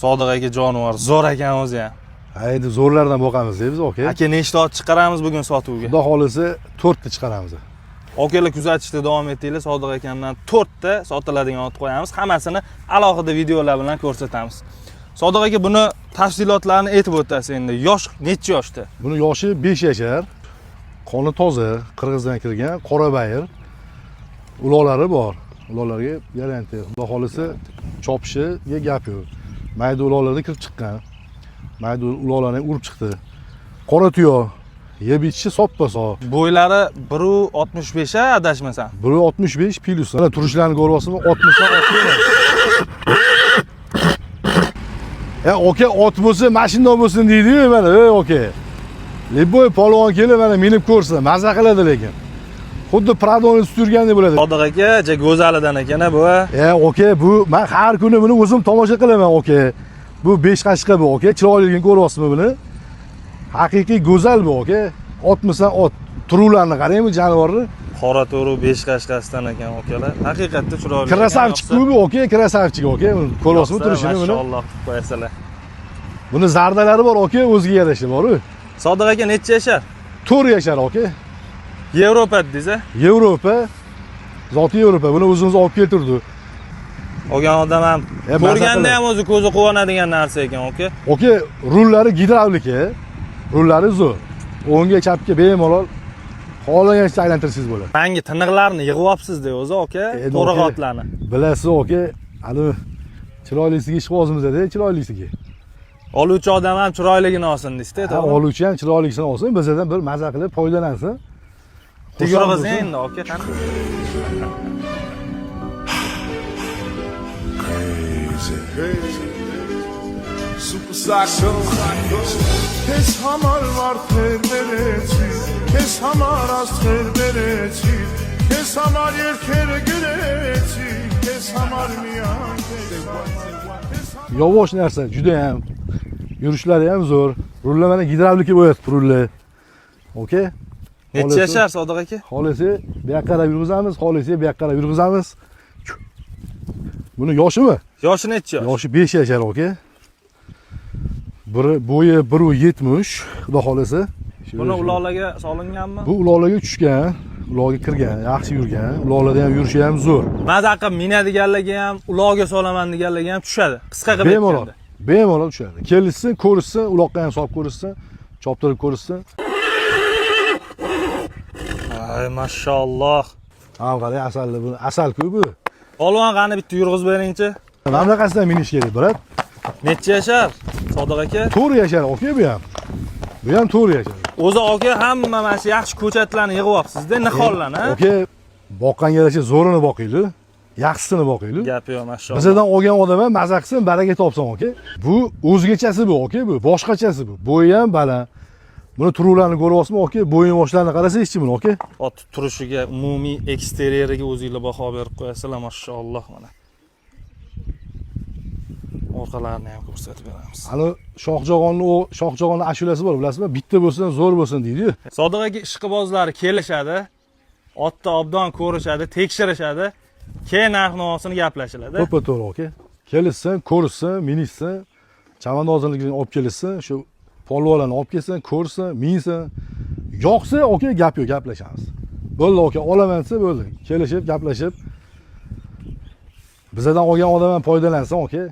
Sodiq aka, jonivor zo'r ekan o'zi ham. Ha, endi zo'rlardan boqamiz biz, aka. Aka, nechta ot chiqaramiz bugun sotuvga? Xudo xohlasa, to'rtta chiqaramiz. Akalar, kuzatishda davom etinglar. Sodiq akamdan to'rtta sotiladigan ot qo'yamiz. Hammasini alohida videolar bilan ko'rsatamiz. Sodiq aka, buni tafsilotlarini aytib o'tasiz endi. Yosh necha yoshda? Buni yoshi 5 yashar. Qoni toza, qirg'izdan kirgan, qorabayir. Uloqlari bor. Uloqlarga garantiya. Xudo xohlasa, chopishiga gap yo'q. Mayda uloqlarda kirib chiqqan. Mayda uloqlarni urib chiqdi. Qora tuyo, yeb ichishi soppa sog'. Bo'ylari 1,65 a, adashmasam. 1,65 плюс. Mana, turishlarini ko'ryapsizmi? 60 dan 60. E, aka, ot bo'lsa, mashina bo'lsin deydi-yu, mana, ey aka. Любой polvon kelib, mana, minib ko'rsin, maza qiladi lekin. Xuddi Pradoni ustida yurgandek bo'ladi. Sodiq aka, ja go'zalidan ekan bu. E, aka, bu men har kuni buni o'zim tomosha qilaman, aka. Bu besh qashqa bu, aka, chiroyliligini ko'ryapsizmi buni? Haqiqiy go'zal bu, aka. Otmisan ot. Turuvlarni qarangmi jonivorni? Qora to'ru besh qashqasidan ekan, akalar. Haqiqatda chiroyli. Красавчик ku bu, aka, красавчик, aka. Ko'ryapsizmi turishini buni? Mashalloh qilib qo'yasizlar. Buni zardalari bor, aka, o'ziga yarasha bor-u. Sodiq aka, necha yashar? 4 yashar, aka. Yevropa dedingiz a? Yevropa. Zoti Yevropa. Buni o'zimiz olib keltirdik. Olgan odam ham E, maza ko'rganda qiladi. ham o'zi ko'zi quvonadigan narsa ekan, aka. Aka, rullari gidravlika. Rullari zo'r. O'ngga, chapga bemalol xohlagancha aylantirsangiz bo'ladi. Rangi tiniqlarni yig'yapsiz-da o'zi, aka, Endi to'riq aka, otlarni. Bilasiz, aka, hali chiroylisiga ishqibozmiz-da, chiroylisiga. Oluvchi odam ham chiroyligini olsin deysizda, Ha, to'g'rimi? oluvchi ham chiroylisini olsin, bizdan bir maza qilib foydalansin. Xursand Yurg'izing bo'lsin. endi, aka, qani. Crazy. Super Psycho. Քեզ համար վարդեր բերեցի, քեզ համար աստղեր բերեցի, քեզ համար երգեր գրեցի, քեզ համար միայն քեզ համար, քեզ Yovvosh narsa, juda ham. Yurishlari ham zo'r. Rullar mana gidravlika bo'lyapti rullar. Aka. Necha yashar, Sodiq aka? Xohlasa bu yoqqa qarab yurg'izamiz, xohlasa bu yoqqa qarab yurg'izamiz. Buni yoshimi? Yoshi necha yosh? Yoshi 5 yashar, aka. Biri bo'yi 1,70, xudo xohlasa. Buni uloqlarga solinganmi? Bu uloqlarga tushgan, uloqga kirgan, yaxshi yurgan. Uloqlarda ham yurishi ham zo'r. Maza qilib minadiganlarga ham, uloqga solaman deganlarga ham tushadi. Qisqa qilib Bemalol. aytganda. Bemalol tushadi. Kelishsin, ko'rishsin, uloqqa ham solib ko'rishsin, choptirib ko'rishsin. Ay, mashalloh. Ha, qarang, asalli buni. Asal-ku bu. Polvon, qani, bitta yurg'izib beringchi. Mana bunaqasidan minish kerak, брат. Necha yashar, Sodiq aka? 4 yashar, aka, bu ham. Bu ham 4 yashar. O'zi, aka, hamma mana shu yaxshi ko'chatlarni yig'yapsiz-da, nihollarni, a? Aka, boqqanga yarasha zo'rini boqinglar, yaxshisini boqinglar. Gap yo'q, mashalloh. Bizdan olgan odam ham maza qilsin, baraka topsin, aka. Bu o'zgachasi bu, aka, bu boshqachasi bu. Bo'yi ham baland. Buni turuvlarini ko'ryapsizmi, aka? Bo'yini boshlarini qarasangizchi buni, aka. Ot turishiga, umumiy eksteryeriga o'zinglar baho berib qo'yasizlar, mashalloh, mana. Orqalarini ham ko'rsatib beramiz. Hali Shohjahonni, u Shohjahonni ashulasi bor, bilasizmi? Bitta bo'lsin, zo'r bo'lsin deydi-yu. Sodiq aka ishqibozlari kelishadi, otni obdon ko'rishadi, tekshirishadi, keyin narx navosini gaplashiladi. To'ppa to'g'ri, aka. Kelishsin, ko'rishsin, minishsin, chavandozligini olib kelishsin, shu polvonlarni olib kelsin, ko'rsin, minsin. Yoqsa, aka, gap yo'q, gaplashamiz. Bo'ldi, aka, olaman desa bo'ldi. Kelishib, gaplashib. Bizdan olgan odam ham foydalansin, aka.